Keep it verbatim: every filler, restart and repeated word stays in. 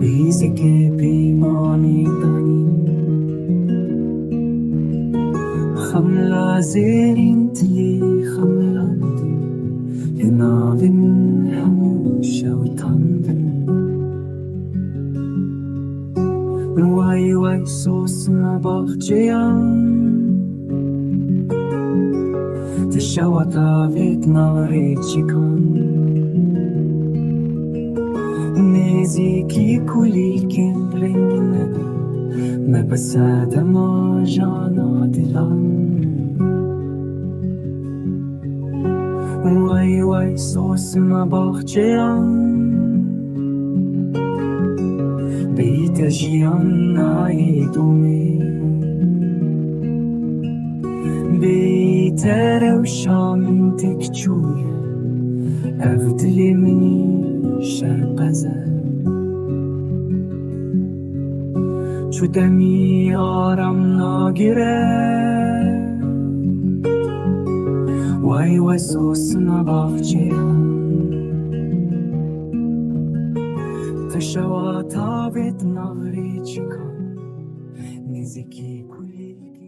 Rîzeke peymanê danî. Xemla zêrîn tilî xemland. Li navin hemû şewitandin. Way way sosna baxçeyan. Ti şewa tavêt nav rêçikan. Nêzîkî kulîlkên rengine. Me bi sedema jana dilan. Way way sosna baxçeyan. Beyte jiyan nayê domê. Beyte rewşa min tek çûye. Ev dilê min şerqeze. Çu demî aram nagire. Way we sosna baxçeyan. Ti şewa tavêt nav rêçikan. Nêzîkî kulîlkên